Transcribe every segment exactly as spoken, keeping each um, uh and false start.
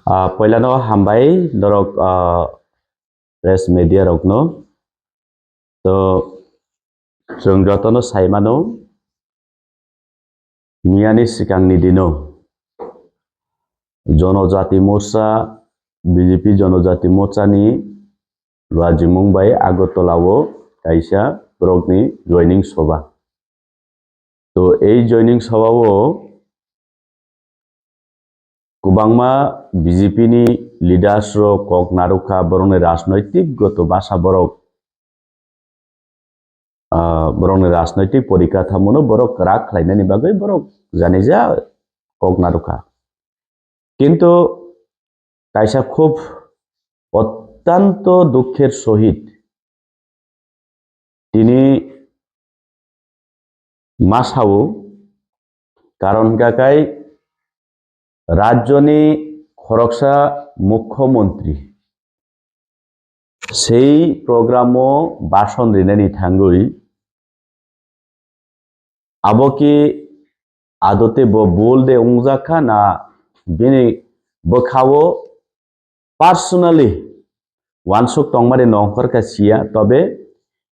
Ah, poilano hambai norok, ah, press media rokno. To, chwng jotono sai mano, miyani swkangni dino Jonojati Morcha, B J P Jonojati Morchani luajimung bai Agartala-o kaisa borokni joining soba. To, ei joining soba-o kwbangma B J P ni leaders rok kok narwkha, borokni rajnoitik goto basa borok, ah, borokni rajnoitik porikathamono borok kwrak khlainani bagwi borok janija kok narwkha. Kintu kaisa khub ottanto dukher sohit tini ma sao, karon hwnkha khe rajyoni khoroksa mukhyamantri sei program-o bhasan rinani thangwi abo ki adote bo bul de wngjak kha na bini bwkhao personally wansuk tongmani nongkhor kha siya, tobe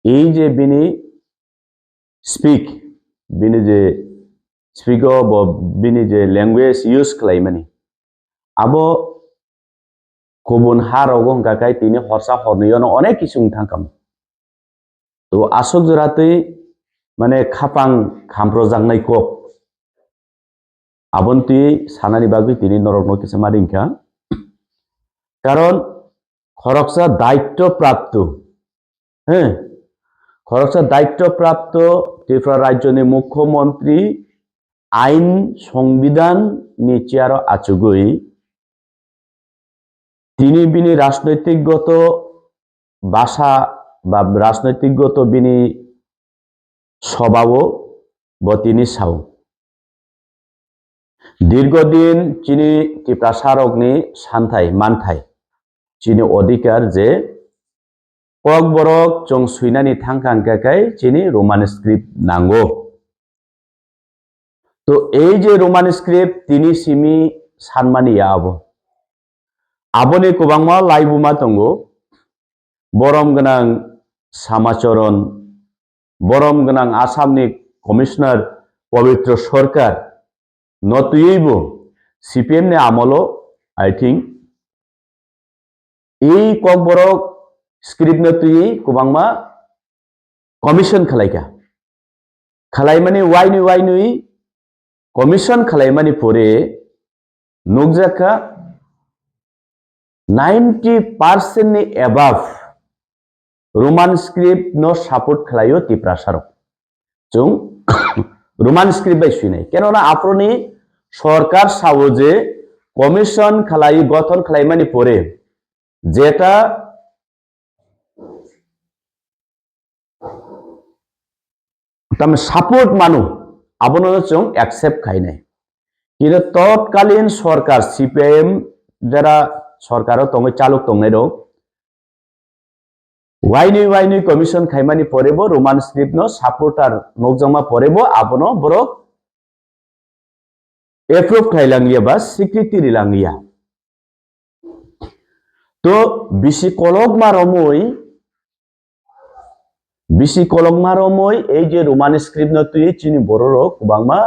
ei je bini speak, bini je speak o bo bini je language use khlaimani, abo kubun ha rogo hwnkha khe tini horsa hornwi ono onek kisu wng thang kamo. To aswk jora twi mane khapang khamprojaknai kok. Aboni twi sanani bagwi tini norokno kisa ma ringkha. Karon khoroksa daitto prapto, he, khoroksa daitto prapto Tripura rajyoni mukhyamantri ain songbidhan ni chair o achugwi tini bini rajnoitik goto basa ba rajnoitik goto bini sobao bo tini sao. Dirgo din chini Tiprasa rokni santhai manthai, chini odhikar je Kokborok chwng swinani thangkha hwnkha khe chini Roman script nango. To ei je Roman script tini simi sanmani ya abo. Aboni kwbangma laibuma tongo. Borom gwnang Samacharan, borom gwnang Assamni Commissioner Pabitra Sarkar no twiwi bo C P M ni amolo, I think, ei kokborok script no twiwi kwbangma commission khlaikha. Khlaimani wainwi wainwi commission khlaimani pore nukjakha ninety percent ni above Roman script no support khlaio Tiprasa rok. Chwng Roman script bai swinai. Kenona aphuruni sorkar sao je commission khlai, gothon khlaimani pore jeta tamo support manu, abono chwng accept khainai. Kino totkalin sorkar C P I M jara sorkaro tongwi chaluk tongnai rok, wainwi wainwi commission khaimani porebo Roman script no supporter nukjakma porebo abono borok approve khlai langliya ba swikriti ri langliya. To bisi kolokma romwi, bisi kolokma romwi ei je Roman script no twi chini bororok kwbangma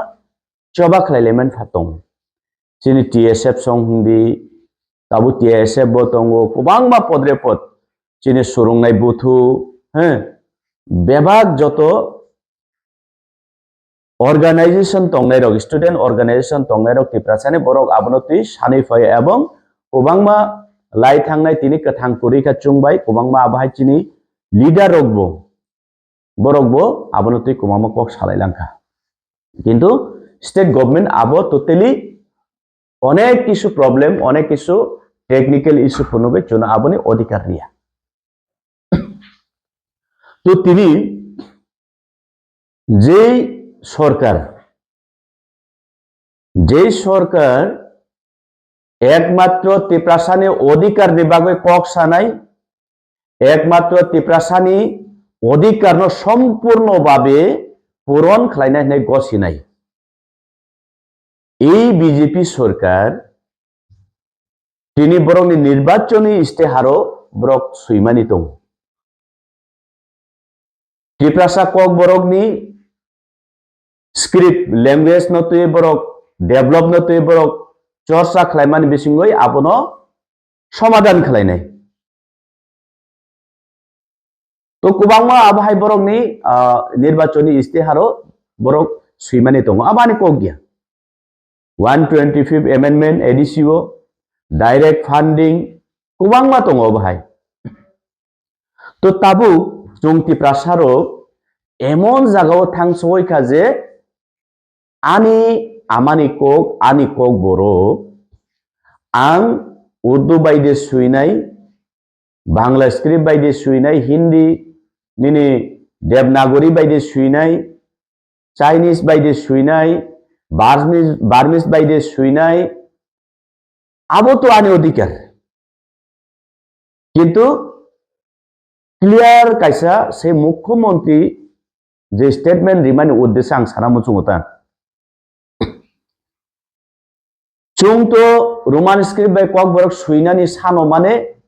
choba khlai laimani pha tongo. Chini T S F song hwndi, tabuk T S F bo tongo, kwbangma podre pod chini surungnai buthu, he, bebak joto organization tongnai rok, student organization tongnai rok Tiprasani borok abono twi sanwi phai ebong kwbangma lai thangnai tini kwthang kwrwi kha chwng bai kwbangma abo hai chini leader rok bo borok bo abono twi kwbangma kok salai langkha. Kintu state government abo totally onek kisu problem, onek kisu technical issue phunugwi chwngno aboni odhikar riya. To tini jei sorkar, jei sorkar ekmatro Tiprasani odhikar ni bagwi kok sanai, ekmatro Tiprasani odhikar no sompurno babe puron khlainai hinwi gosinai. Ei B J P sorkar Tini borokni nirbachoni istiharo borok swimani tongo. Tiprasa Kokborokni script, language no twi borok develop no twi borok chorcha khlaimani bisingwi abono somadhan khlainai. To kwbangma abo hai borokni, ah, nirbachoni istiharo borok swimani tongo. Abani kok ya. One twenty-fifth Amendment, A D C O, direct funding, kwbangma tongo abo hai. To tabuk chwng Tiprasa rok emon jagao thang sogoi kha je ani amani kok, ani kok boro, ang Urdu bai de swinai, Bangla script bai de swinai, Hindi, nini Devanagari bai de swinai, Chinese bai de swinai, Burmese, Burmese bai de swinai, abo to ani odhikar. Kintu clear kaisa se mukhyamantri je statement rimani uddeshe ang sana muchungo ta. Chwng to Roman script bai Kokborok swinani sano mane,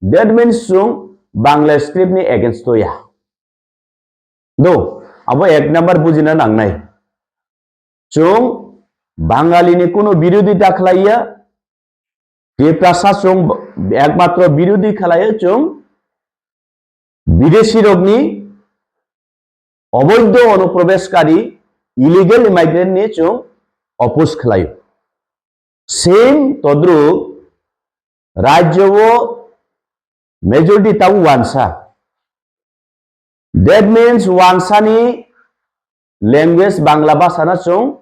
that means chwng Bangla script ni against o ya. Do, abo ek number bujina nangnai. Chwng Bangali ni kuno birodhi ta khlaiya, Tiprasa chwng ekmatro birodhi khlaiya chwng bidesi rokni oboidho onuprobeshkari, illegal immigrant ni chwng oppose khlaio. Same todrup rajyo o majority tabuk wansa. That means wansani language Bangla bhasano chwng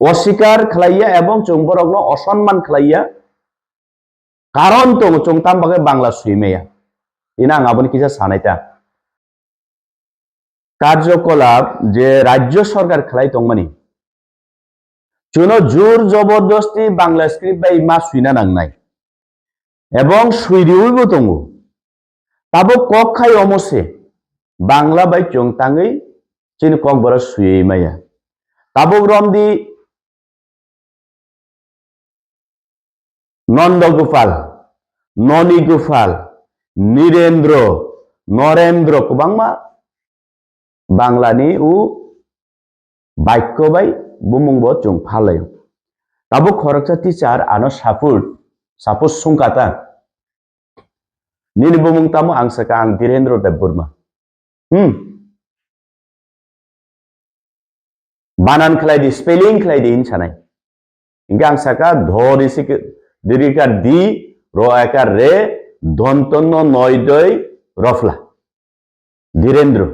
oswikar khlaiya ebong chwng borokno osonman khlaiya. Karon tongo chwng tam bagwi Bangla swimaya. Ina ang aboni kisa sanai ta. Karjokolap je rajyo sorkar khlai tongmani. Chwngno jur jobordosti Bangla script bai ma swina nangnai. Ebong swi riwibo tongo. Tabuk kok khai omo se Bangla bai chwng tangwi chini Kokborok swiwi maya. Tabuk romdi Nondogopal, Nonigopal, Nirendro, Norendro kwbangma Banglani u baikho bai bumung bo chwng phalai. Tabuk khoroksa teacher ano support, support sungkha ta. Nini bumung tamo? Ang saka ang Dhirendra Debbarma. Hmm. Banan khlai di, spelling khlai di hin sanai. Hingke ang saka dho risi ke, dirika di, ro eka re, dontonno noi doi, rofla. Dhirendra.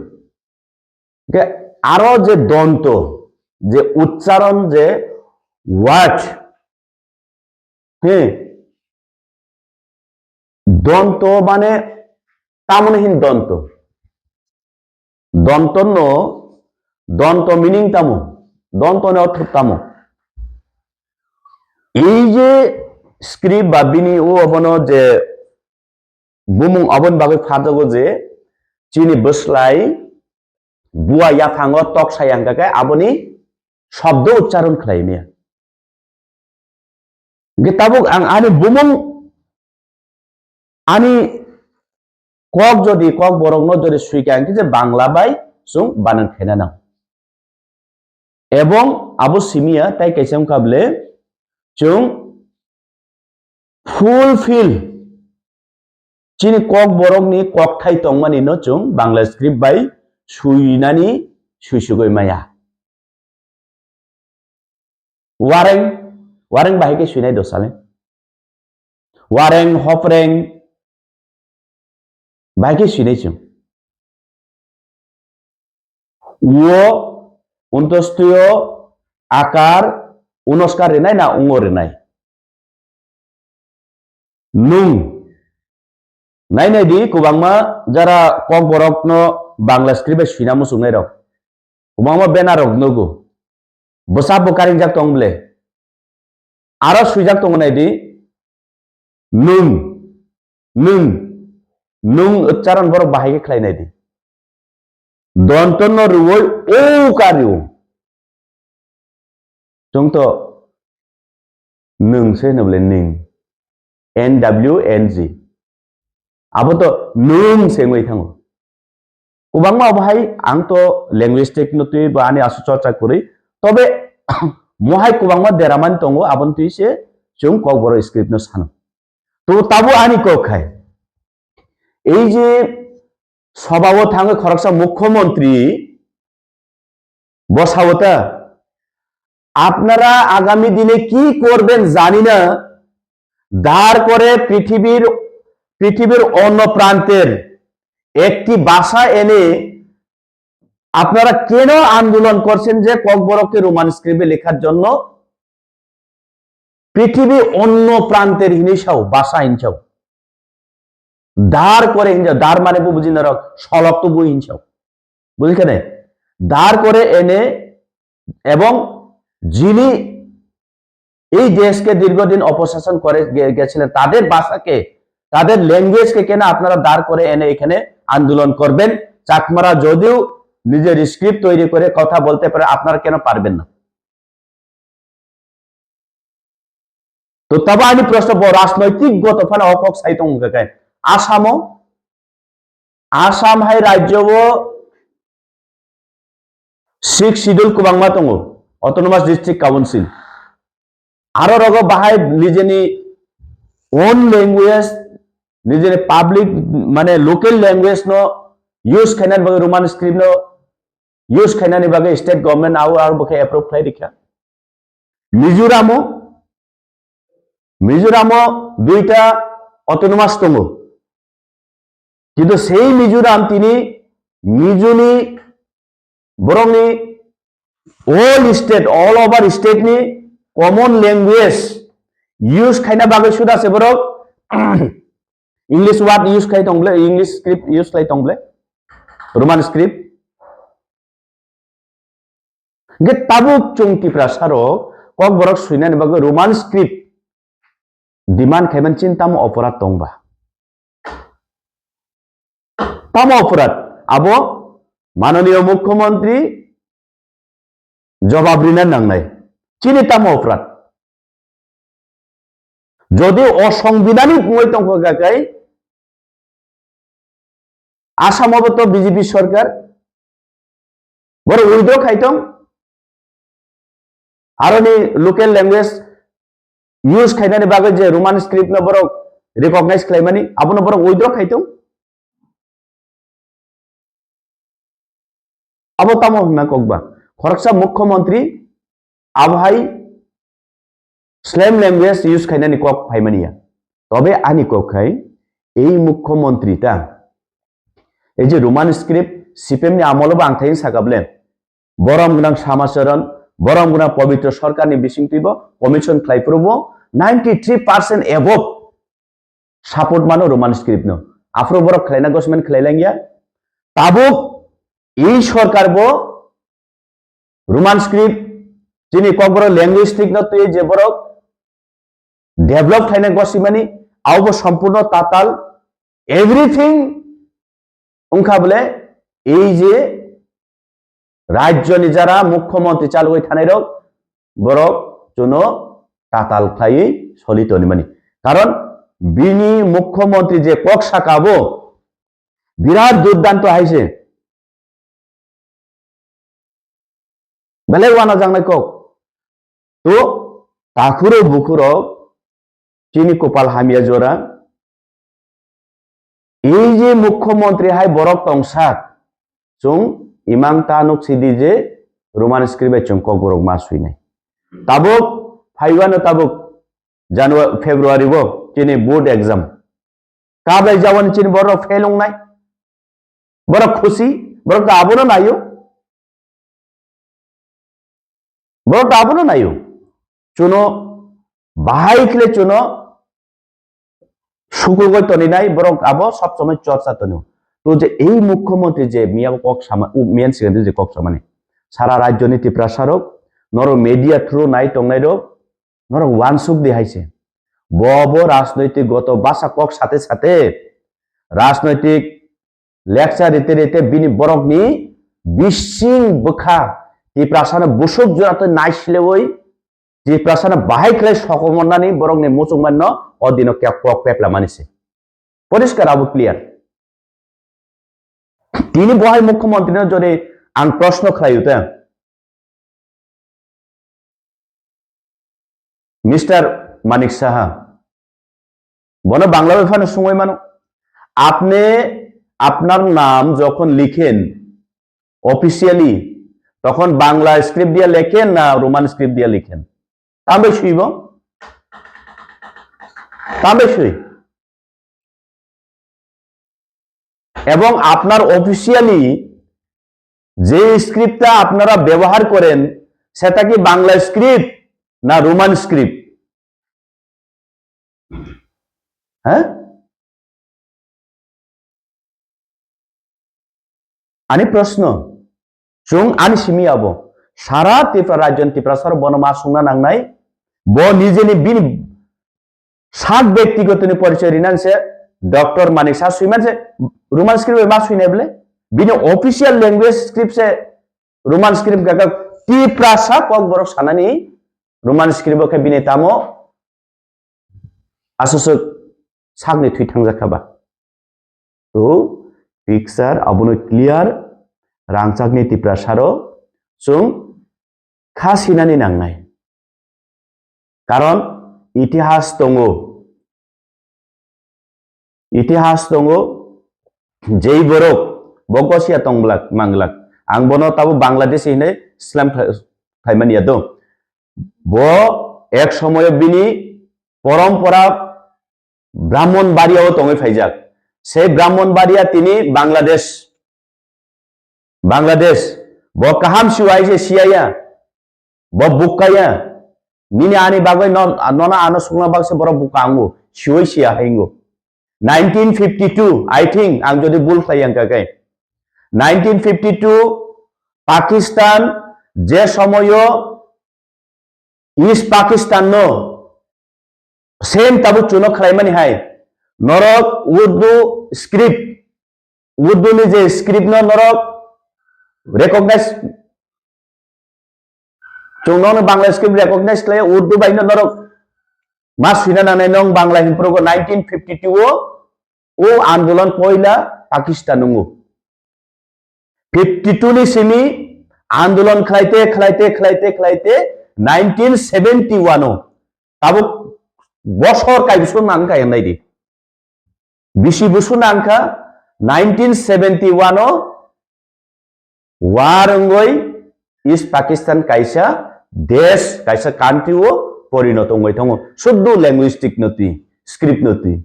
Hingke aro je donto, je uchcharon, je word, he, donto mane tamoni hin donto? Donto no, donto meaning tamo? Donto ni ortho tamo? Ei je script ba bini o obono je bumung aboni bagwi pharjago je chini bwslai bua yaphango tok sai ang kha khe aboni shobdo uchcharon khlai maya. Hingke tabuk ang ani bumung, ani kok jodi, Kokborokno jodi swika hingke je Bangla bai chwng banan khaina nang. Ebong abo simiya tai kaisa wngkha bole chwng fulfill chini Kokborokni kokthai tongmani no chwng Bangla script bai swinani swisugwi maya. Wareng, wareng bahai khe swinai do sale. Wareng, hopreng bahai khe swinai chwng. Wo, untostiyo, akar, unoskar rinai na ungo rinai? Nung. Nai nai di, kwbangma jara Kokborokno Bangla script bai swina muchungnai rok. Kwbangma banner rok nugo. Bwsa bo karingjak tong ble. Aro swijak tongo nai di. Nung. Nung. Nung uchcharon borok bahai khe khlai nai di. Dontonno rwoi o ka rwo. Chwng to nwng se hwno bole nwng. N W N G. Abo to nwng se wngwi thango. Kwbangma obo hai ang to linguistic no twi ba ani asu chorcha kwrwi. Tobe mo hai kwbangma deramani tongo, aboni twi se chwng Kokborok script no sano. To tabo ani kok khai. Ei je sobao thangwi khoroksa mukhyamantri, বসাওতা, আপনারা আগামী দিনে কি করবেন জানি না। ধার করে পৃথিবীর, পৃথিবীর অন্য প্রান্তের একটি ভাষা এনে আপনারা কেন আন্দোলন করছেন যে ককবরককে রোমান স্ক্রিপ্টে লেখার জন্য? পৃথিবীর অন্য প্রান্তের হিনিসাও, ভাষা হিনসাও। ধার করে হিনসাও, ধার মানে বুঝি না রক, সলক তো বই হিনসাও। বুঝলি কেনে? ধার করে এনে এবং যিনি এই দেশকে দীর্ঘদিন অপশাসন করে গে-, গেছিলেন, তাদের ভাষাকে, তাদের ল্যাঙ্গুয়েজকে কেন আপনারা ধার করে এনে এখানে আন্দোলন করবেন? চাকমারা যদিও নিজের স্ক্রিপ্ট তৈরি করে কথা বলতে পারে, আপনারা কেন পারবেন না? To tabo ani proshno bo rajnoitik goto phano o kok sai tongo khe kai. Asamo, Assam hai rajyo o sixth schedule kwbangma tongo, Autonomous District Council. Aro rogo bahai nijeni own language, nijeni public, mane local language no use khainani bagwi Roman script no use khainani bagwi state government aro, aro bokhe approve khlai rikha. Mizoramo, Mizoramo duita autonomous tongo. Kintu sei Mizoram tini Mizoni borokni all state, all over state ni common language use khaina bagwi suda se borok English word use khai tong ble, English script use khai tong ble, Roman script. Hingke tabuk chwng Tiprasa rok Kokborok swinani bagwi Roman script demand khaiman chin tamo oporat tong ba? Tamo oporat? Abo mananiyo mukhyamantri jobab rina nangnai. Chini tamo oporat? Jodi osongbidhanik wngwi tongkha kha khe, Assam o bo to B J P sorkar, borok withdraw khai tong, aroni local language use khainani bagwi je Roman script no borok recognize khlaimani, abono borok withdraw khai tong. Abo tamo hwnna kok ba? Khoroksa mukhyamantri abo hai slam language use khainani kok phaimani ya. Tobe ani kok khai ei mukhyamantri ta, ei je Roman script C P M ni amolo bo ang thai sakable, borom gwnang Samacharan, borom gwnang Pabitra Sarkarni bisingtwi bo commission khlai phuru bo ninety three percent above support mano Roman script no. Aphuru borok khlaina gosmen khlai langya. Tabuk ei sorkar bo Roman script chini Kokborok linguistic no twi je borok develop khlaina gosimani, abo bo sompurno tatal, everything wngkha bole ei je rajyoni jara mukhyamantri chalogwi thanai rok, borok chuno tatal khlaiwi soli tonimani. Karon bini mukhyamantri je kok saka bo birat durdanto hai se. Belai wanajaknai kok. To takhuro bukhurok chini kopal hamya jora. Ei je mukhyamantri hai borok tongsak, chwng imang ta nuk sidi je Roman script bai chwng Kokborok ma swinai. Tabuk phaiwano tabuk January, February bo chini board exam. Kablai jawani chini borok fail wngnai. Borok khusi, borok to abono naio. Borok to abono naio. Chuno bahai khle chuno sukugoi toninai borok abo sob somoi chorcha tonio. To je ei mukhyamantri je miya kok sama, u, miyan sikandi je kok samani. Sara rajyoni Tiprasa rok, noro media through nai tongnai rok, norok wansuk di hai se. Bo bo rajnoitik goto basa kok sate sate rajnoitik lecture rite rite bini borokni bising bwkha Tiprasano busuk jora twi naisilewi Tiprasano bahai khlai sokomornani borokni muchungmanno o dino kep-, kok peplamani se. Poriskar abo clear. Tini bohai mukhyamantri no jodi ang proshno khlaio te, Mister Manik Saha, bono Bangla bai phano sungwi mano, "আপনি আপনার নাম যখন লিখেন অফিসিয়ালি, তখন বাংলা স্ক্রিপ্ট দিয়ে লেখেন না Roman script দিয়ে লেখেন?" Tambai swibo? Tambai swi? এবং আপনার অফিসিয়ালি যে স্ক্রিপ্টটা আপনারা ব্যবহার করেন, সেটা কি বাংলা স্ক্রিপ্ট না রোমান স্ক্রিপ্ট? হ্যাঁ? Ani proshno, chwng ani simi abo. Sara Tripura rajyoni Tiprasarok bono ma sungna nangnai. Bo nijeni bini sak bektigotoni porichoy rinani se Doctor Manik Saha swiman se Roman script bai ma swinai bole. Bini official language script se Roman script gaka Tiprasa kokborok sanani Roman script o khe bini tamo aswk sakni thwi thangjak kha ba. To picture abono clear, rangchakni Tiprasaro chwng kha sinani nangnai. Karon itihas tongo, itihas tongo, jei borok bo gosiya tongblak manglak. Ang bono tabo Bangladesh hinwi slam khlaimani ya do. Bo ek somoyo bini porompora Brahmonbaria o tongwi phaijak. Sei Brahmonbaria tini Bangladesh. Bangladesh. Bo kaham siwai se siyaya. Bo bukkaya. Nini ani bagwi no, nona ano sukna bagse borok bukka ango. Siwai siya haingo. Nineteen fifty-two, I think, ang jodi bul khlai yang kakai. Nineteen fifty-two, Pakistan je somoyo East Pakistan no same tabuk chuno khlaimani hai. Norok Urdu script, Urdu ni je script no norok recognize, chwng no Bangla script recognize khlai, Urdu bai no norok ma swina nangnai nong Bangla hinphuru nineteen fifty-two o, o andolon poila Pakistan nungo. Fifty-two ni simi andolon khlaite, khlaite, khlaite, khlaite nineteen seventy-one o tabuk bosor kaibisu nang kaya nai di. Bisi busu nang kha nineteen seventy-one o war wngwi East Pakistan kaisa desh, kaisa country o porinoto wngwi thango. Suddu linguistic no twi, script no twi.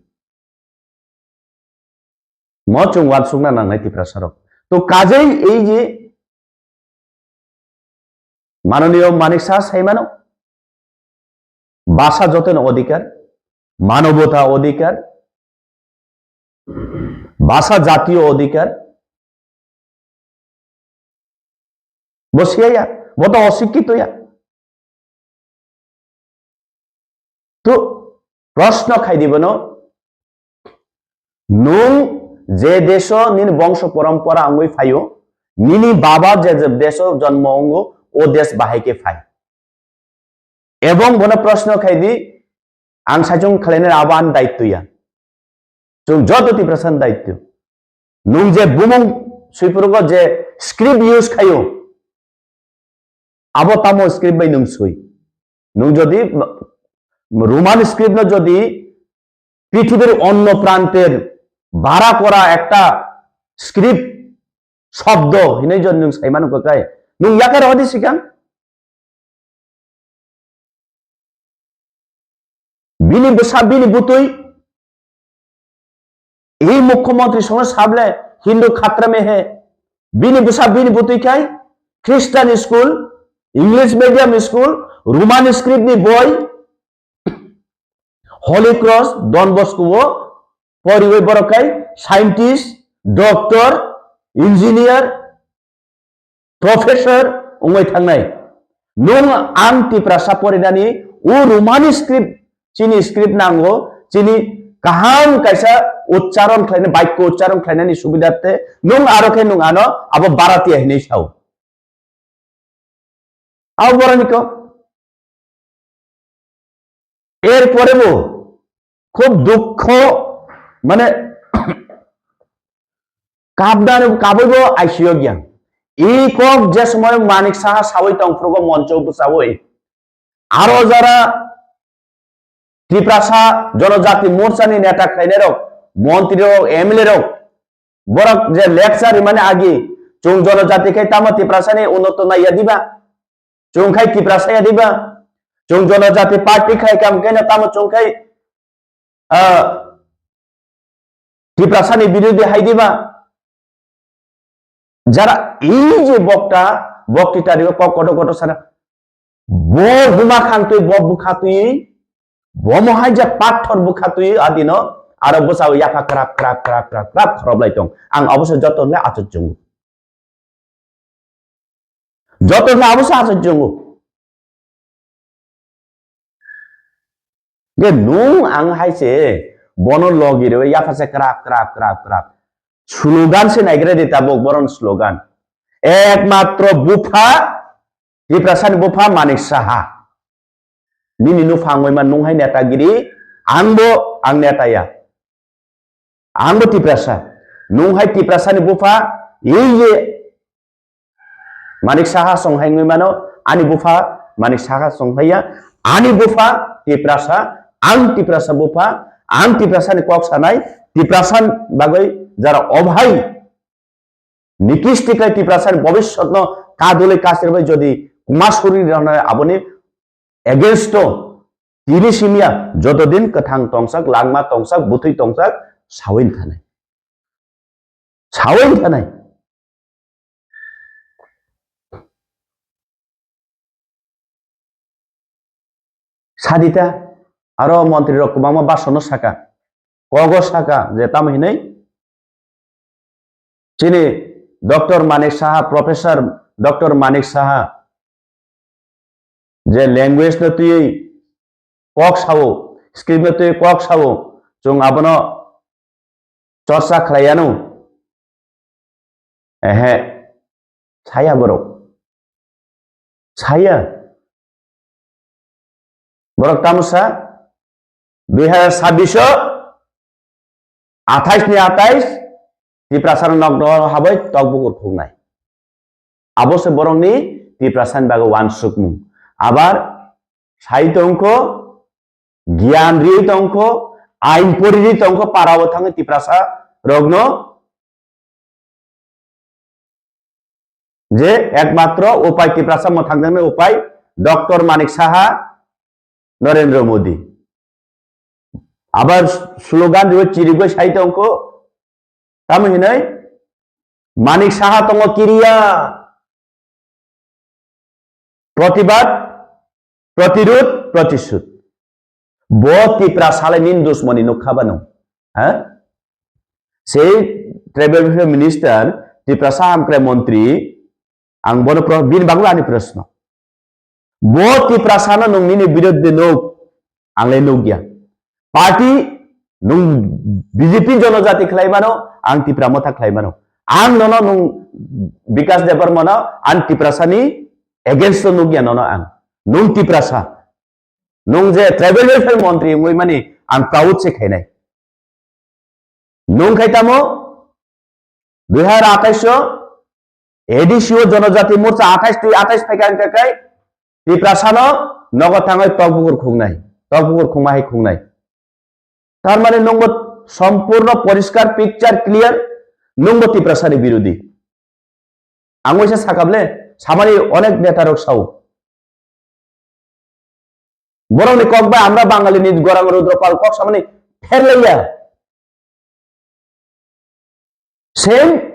Mo chwng uansukna nangnai Tiprasarok. To kajei ei je Manoniyo Manik Saha saimano, bhasha jotono odhikar, manobota odhikar, bhasha jatiyo odhikar, bo siya ya, bo to osikkito ya. To proshno khai di bono, nwng je deso nini bongso porompora wngwi phaio, nini baba je je deso jonmo wngo, o desh bahai khe phai. Ebong bono proshno khai di, ang saichung khlainai abo ani daityo ya. Chwng joto Tiprasani daityo. Nwng je bumung swiphrugo je script use khaio, abo tamo script bai nwng swi? Nwng jodi Roman script no jodi পৃথিবীর অন্য প্রান্তের ভাড়া করা একটা স্ক্রিপ্ট শব্দ hinwi jodi nwng saimano kakai, nwng yakar hodi sikang? Bini bwsa bini butwi, ei mukhyamantri songno sable Hindu khatra mehe, bini bwsa bini butwi khai Christian school, English medium school, Roman script ni boi, Holy Cross, Don Bosco o poriwi borok khai scientist, doctor, engineer, professor wngwi thangnai. Nwng ang Tiprasa porinani o Romani script, chini script nango, chini kaham kaisa uchcharon khlainai, bakya uchcharon khlainani subidarte nwng aro khe nwng ano abo Bharatiya hinwi sao. Abo boroni kok. Erpore bo khub dukho, mane, kapdani kabui bo I C U gyan. I kok je somoy Manik Saha sawi tong phuru go moncho bwchawi. Aro jara Tiprasa Jonojati Morcha ni neta khlainai rok, montri rok, M L A rok, borok je lecture rimani agi, chwng Jonojati khai tamo Tiprasa ni unnoto naiya diba? Chwng khai Tiprasa ya diba? Chwng Jonojati party khai kam khe na tamo chwng khai, ah, Tiprasa ni birodhi hai diba? Jara ei je bokta, bokti tari kok koto koto sana. Bo huma khang twi, bo bukha twi, bo mohai je pathor bukha twi adino, aro bwsao yapha krap, krap, krap, krap, krap khoroplai tong. Ang obo se joto hwnle achuk chungo. Joto hwnle abo se achuk chungo. Je nung ang hai se bono logi rewe yapha se krap, krap, krap, krap. Slogan se naigra di tabuk boron slogan. Ekmatro bupha, Tiprasani bupha Manik Saha. Nini nuphang oi man nung hai netagiri, ang bo ang neta ya. Ang bo Tiprasa. Nung hai Tiprasani bupha, ye ye. Manik Saha song hai ngui mano, ani bupha Manik Saha song hai ya. Ani bupha Tiprasa, ang Tiprasa bupha, ang Tiprasani kok sanai, Tiprasa bagwi jara obhai. Nikisti kai Tiprasani bobiswtno kadulwi kasirbai jodi kumasuri rana aboni against o tini simya jotodin kwthang tongsak, langma tongsak, bwthwi tongsak, sawin thanai. Sawin thanai. Sadita, aro montri rok kwbangma basono saka, kogo saka je tamo hinwi chini Doctor Manik Saha, Professor Doctor Manik Saha je language no twiwi kok sao, script no twiwi kok sao, chwng abono chorcha khlai yanu. Ehe, saya borok. Saya. Borok tamo sa, dui hajar sabbish o, athais ni athais, Tiprasa nok dol habai tok bukur khuknai. Abo se borokni Tiprasani bagwi wansukmung. Abar sai tongkho, giyan riwi tongkho, ain poriwi tongkho, parao thangwi Tiprasa rokno je ekmatro upai Tiprasa mwthangjaknai upai Doctor Manik Saha, Narendra Modi. Abar slogan riwi chirigwi sai tongkho, tamo hinwi Manik Saha tongo kiriya. Protibad, protirud, protishud. Bo Tiprasa le nini dusmoni nukha bano. Ha? Sei tribal welfare minister, Tiprasa hamkrai montri, ang bono pro-, bini bagwi ani proshno. Bo Tiprasa no nung nini birodhi nuk, ang le nukya. Party nung B J P Jonojati khlai mano, ang Tipra Motha khlai mano. Ang nono nung Bikash Debbarma no ang Tiprasa ni against o nukya nono ang. Nung Tiprasa. Nung je tribal welfare montri wngwi mani ang proud se khainai. Nung khai tamo dui hajar athais o A D C o Jonojati Morcha athais twi athais phaikha wngkha khai Tiprasano nogo thangwi tokbukur khuknai, tokbukur khukma hai khuknai. Tar mane nungbo sompurno poriskar picture clear, nungbo Tiprasani birodhi. Ang waisa sakable, samani onek neta rok sao. Borokni kok bai amra Bangali ni gorang Rudropal kok samani pherlaiya. Same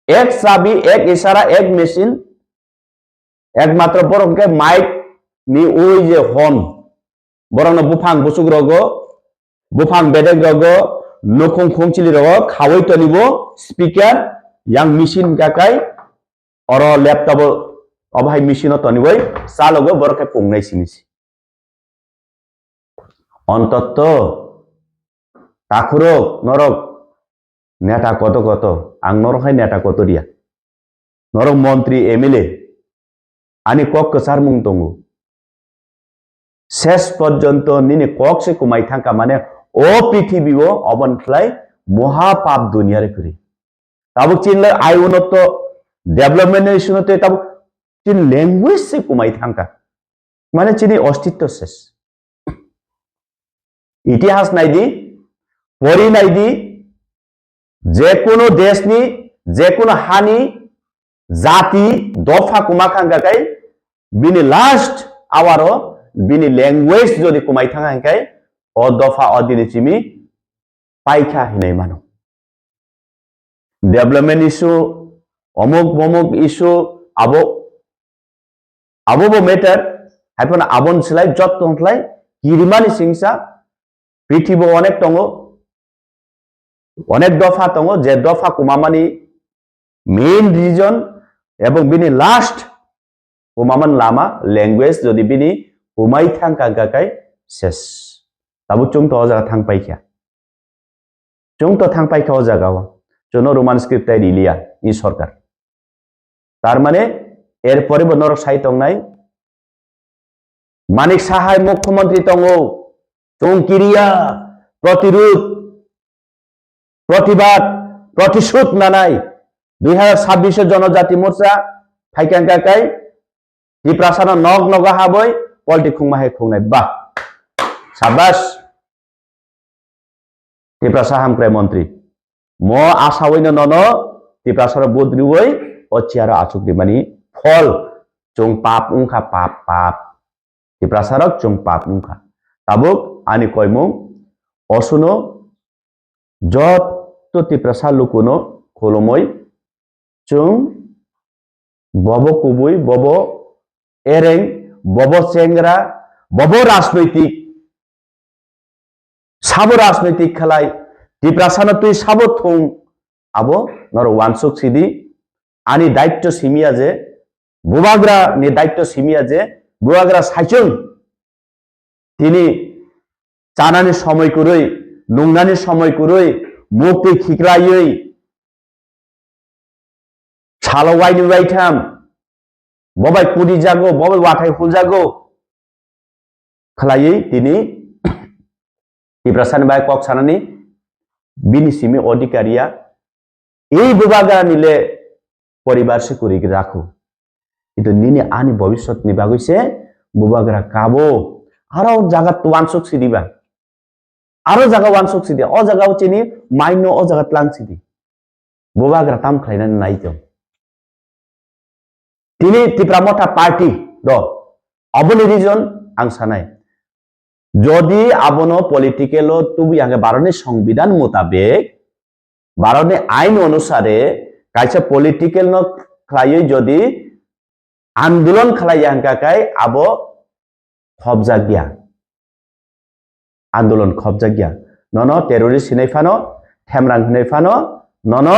ek chabi, ek isara, ek machine, ekmatro borok hwnkhe mic ni ui je hon. Borokno buphang buchuk rogo, buphang bedek rogo, nukhung khungchili rogo khaui tonibo speaker, yang machine hwnkha kai, oro laptop o, obo hai machine o tonibai chalogo borok khe pungnai simi se. Ontotto takhurok norok neta koto koto, ang norok hai neta koto riya. Norok montri M L A ani kok kwcharmung tongo. ses porjonto nini kok se kumai thangkha, mane o pithibio obon khlai moha pap dunia re kwrwi. Tabuk chinle ai unotto development ni issue no tei tabuk chin language se kumai thangkha. Mane chini ostitto ses. Itihas naidi, pori naidi, je kono desh ni, je kono hani, jati, dopha kuma khangkha kai, bini last hour o, bini language jodi kumai thang hangkai, o dopha o dini chimi paikha hinai mano. Development issue, omuk momuk issue, abo, abo bo matter, haiphano abon silai jotto khlai kirimani singsa, prithibo onek tongo, onek dopha tongo, je dopha kumamani main reason ebong bini last kumaman lama language jodi bini kumai thang kangkha kai ses. Tabuk chwng to o jaga thang paikha. Chwng to thang paikha o jaga o. Chwngno Roman script tai riliya i sorkar. Tar mane er pore bo norok sai tongnai. Manik Sahai mukhyamantri tongo. Chwng kiriya protirud, protibad, protishud nanai. Dui hazar sabbish o Jonojati Morcha phaikha kha kai Tiprasano nok nogo haboi polti khungma hai khungnai. Bah. Sabas. Tiprasa hamkrai montri. Mo asawino nono Tiprasaro budriwoi o chair o achuk rimani phol chwng pap wngkha, pap, pap. Tiprasarok chwng pap wngkha. Tabuk ani koimung osuno jotto Tiprasa lukuno khulumoi chwng bobo kubui, bobo ereng, bobo chengra, bobo rajnoitik, sabo rajnoitik khlai, Tiprasano twi sabo thung, abo norok wansuk sidi, ani daitto simiya je, bubagra ni daitto simiya je, bubagra saichung, tini chanani somoi kwrwi, nungnani somoi kwrwi, muktwi khiklaiwi, salo waini waitham, bobai kudi jago, bobai wathai huljago. Khlaiwi tini Tiprasani bai kok sanani bini simi odhikariya. Ei bubagrani le poribar se kwrwi rakhu. Kintu nini ani bobiswt ni bagwi se bubagra kabo. Aro jaga wansuk sidi ba. Aro jaga wansuk sidi. O jaga o chini maino o jaga tlang sidi. Bubagra tam khlainani nai tong. Tini Tipra Motha Party do. Aboni reason ang sanai. Jodi abono political o tubu yang Bharatni Songbidan mutabek, Bharatni ain onusare kaisa political no khlaiwi jodi andolon khlai yang kakai abo khobjakya. Andolon khobjakya. Nono terrorist hinai phano, themrang hinai phano, nono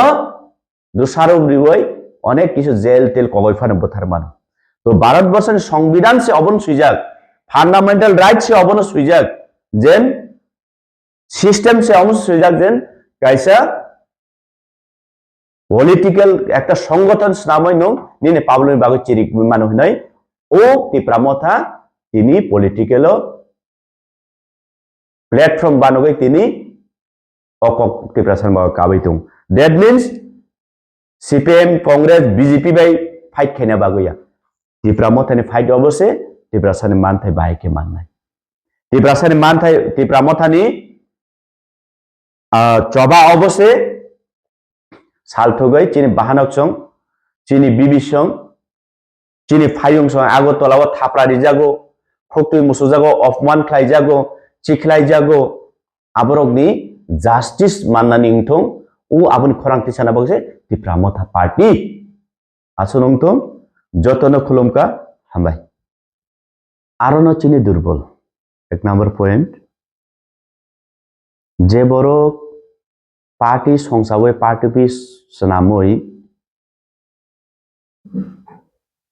dusaro riwoi onek kisu jail tel kogoi phano bwthar mano. To Bharat borsoni Songbidan se obon swijak, fundamental right se obono swijak, jen system se obon swijak jen kaisa political ekta songothon swnamwi nwng nini public ni bagwi chirik mano hinwi o Tipra Motha tini political o platform banogwi tini o kok Tiprasani bagwi kabwi tongo. That means C P M, Congress, B J P bai fight khaina bagwi ya. Tipra Mothani fight obo se Tiprasani manthai bahai khe mannai. Tiprasani manthai, Tipra Mothani, ah, choba obo se salthogwi chini bahanok song, chini bibi song, chini phayung song Agartala o thapra rijago, khuktwi musujago, opman khlaijago, chikhlaijago, aborokni justice mannani wngthong, o aboni khorang tisana bagwi se Tipra Motha Party. Aswk wngthong, jotono khulumkha, hambai. Arono chini durbol. Ek number point. Je borok party songsawi party office swnamwi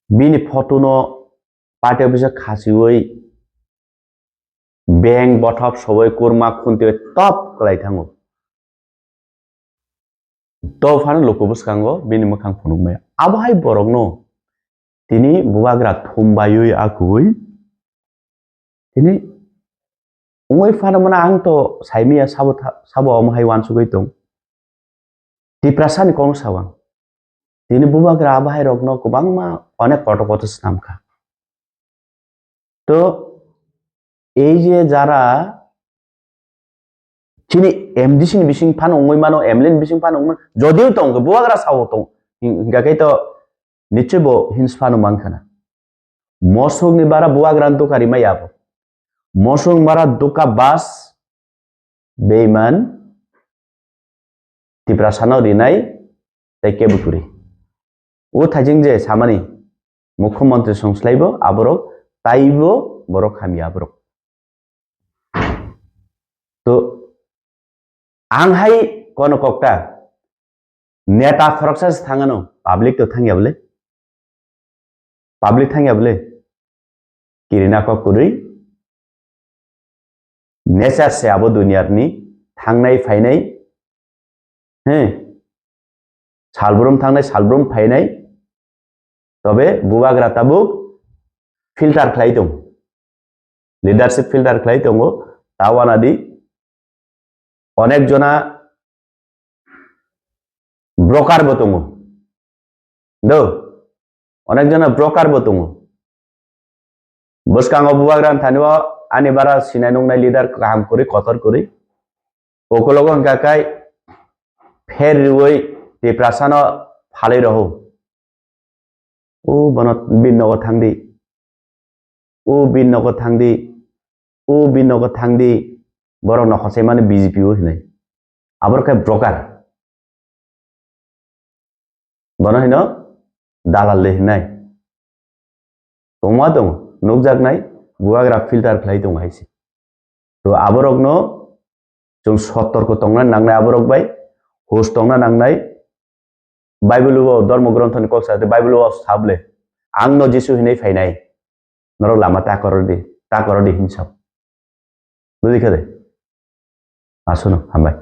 bini photo no party office o khasiwi beng bothop sobai kurma khuntwi top kwlai thango. To phano luku bwskango bini mwkhang phunukmaya. Abo hai borokno tini bubagra thumbaiwi akui Tini wngwi phano mano ang to saimiya sabo tha-, sabo omo hai wansugwi tong. Tiprasani kok sawang. Tini bubagra abahai rokno kwbangma onek kotor kotor swnam kha. To ei je jara chini M D C ni bising phano wngwi mano, M L A ni bising phano wngwi mano, jodio tong khe bubagra sao tong, hingkha khe to nichoi bo hins phano man khana. Mosok ni bara bubagra ni doka rimai abo. Mosok ni bara doka bas beiman Tiprasano rinai tei kebo kwrwi. O thaijing je samani Mukhyamantri songslaibo aborok taibo borok hamya aborok. To ang hai kono kokta neta khoroksa se thangano, public to thangya bole? Public thangya bole? Kirina kok kwrwi. Nature se abo duniyarni thangnai phainai. He. Salbrum thangnai, salbrum phainai. Tobe bubagra tabuk filter khlai tong. Leadership filter khlai tongo. Ta wanadi onek jona broker bo tongo. Do, onek jona broker bo tongo. Bwskango bubagra thani o ani bara sinai nungnai leader kaham kwrwi kotor kwrwi. Ukologo hwnkha khe pher riwi Tiprasano phalwi rohor. O bono bini nogo thangdi. O bini nogo thangdi. O bini nogo thangdi. Borok nokho se mani B J P o hinwi. Aboro khe broker. Bono hino dalal de hinai. Tongma tong nukjaknai bubagra filter khlai tong hai se. To aborokno chwng sotorko tongna nangnai aborok bai, hus tongna nangnai. Bible o, Dhormo Gronthoni kok sa de, Bible o sable, "Ang no Jisu hinwi phainai, norok lama ta koror di, ta koror di," hin sa. Bujikha de? Asuno, hambai.